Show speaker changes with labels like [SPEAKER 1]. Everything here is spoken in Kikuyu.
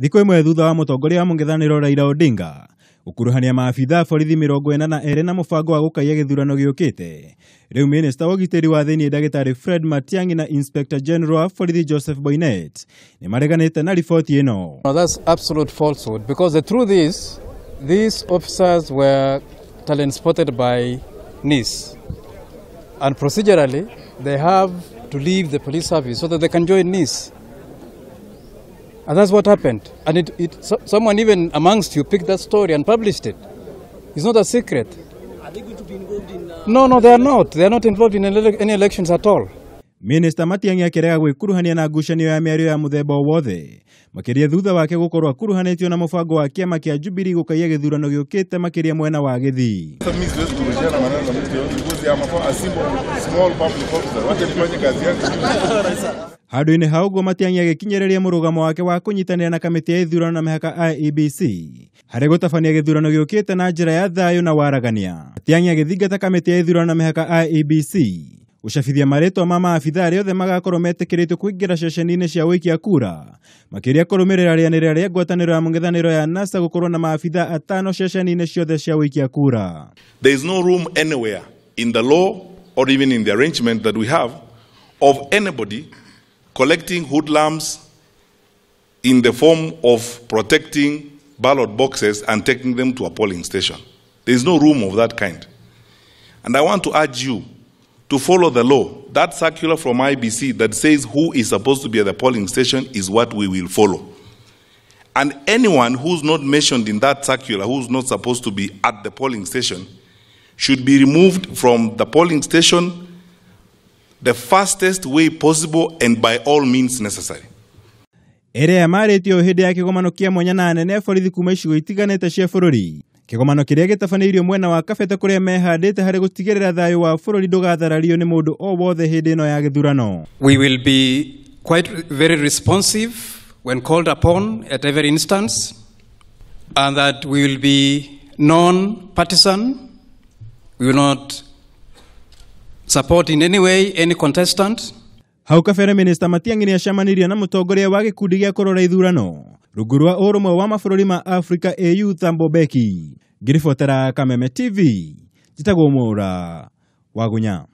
[SPEAKER 1] Thikũ ĩmwe thutha wa mũtongoria wa mũng'ethanĩro Raila Odinga gũkuruhania maabitha a borithi 42 na mũbango wa gũkaiya gĩthurano gĩũkĩte, rĩu minista wa ũgitĩri wa thĩinĩ ndagĩtarĩ Fred Matiang'i na Inspector General wa borithi Joseph Boinnet nĩ mareganĩte na riboti ĩno.
[SPEAKER 2] No, that's absolute falsehood, because the truth is these officers were talent spotted by NIS, and procedurally they have to leave the police service so that they can join NIS. And that's what happened. And someone even amongst you picked that story and published it. It's not a secret.
[SPEAKER 3] Are they going to be involved in...
[SPEAKER 2] No, they are not. They are not involved in any elections at all.
[SPEAKER 1] Minister Matiang'i akĩrega gwĩkuruhania na ngucanio ya mĩario ya mũthemba o wothe, makĩria thutha wake gũkorwo akuruhanĩtio na mũbango wa kĩama kĩa Jubilee gũkaiya gĩthurano gĩũkĩte makĩria mwena wa Gĩthii. Handũ-inĩ ha ũguo Matiang'i agĩkinyĩrĩria mũrũgamo wake wa kũnyitanĩra na kamĩtĩ ya ithurano na mĩhaka IEBC harĩ gũtabania gĩthurano gĩũkĩte na njĩra ya thayũ na waragania. Matiang'i agĩthingata kamĩtĩ ya ithurano na mĩhaka IEBC gũcabithia marĩtwa ma maabitha arĩa othe magakorwo metĩkĩrĩtio kũingĩra ceceni-inĩ cia ũikia kura, makĩria kũrũmĩrĩra rĩanĩrĩra rĩa ngwatanĩro ya mũng'ethanĩro ya NASA gũkorwo na maabitha atano ceceni-inĩ ciothe cia ũikia kura.
[SPEAKER 4] There is no room anywhere in the law or even in the arrangement that we have of anybody collecting hoodlums in the form of protecting ballot boxes and taking them to a polling station. There is no room of that kind. And I want to urge you to follow the law. That circular from IBC that says who is supposed to be at the polling station is what we will follow. And anyone who's not mentioned in that circular, who's not supposed to be at the polling station, should be removed from the polling station the fastest way possible and by all means necessary.
[SPEAKER 1] Ĩrĩa marĩtio hĩndĩ ya kĩgomano kĩa mwanya na anene a borithi kuma icigo itiganĩte cia bũrũri. Kĩgomano kĩrĩa gĩtabanĩirio mwena wa Kabete kũrĩa mehandĩte harĩ gũtigĩrĩra thayũ wa bũrũri ndũgatharario nĩ mũndũ o wothe hĩndĩ ĩno ya gĩthurano.
[SPEAKER 2] We will be quite very responsive when called upon at every instance, and that we will be non-partisan. We will not support in any way any contestant.
[SPEAKER 1] Hau kabere Minister Matiang'i nĩacemanirie na mũtongoria wa gĩkundi gĩa kũrora ithurano rungu rwa ũrũmwe wa mabũrũri ma Afrika AU Thabo Mbeki. Ngĩribotera Kameme TV, njĩtagwo Mwaura Wagunya.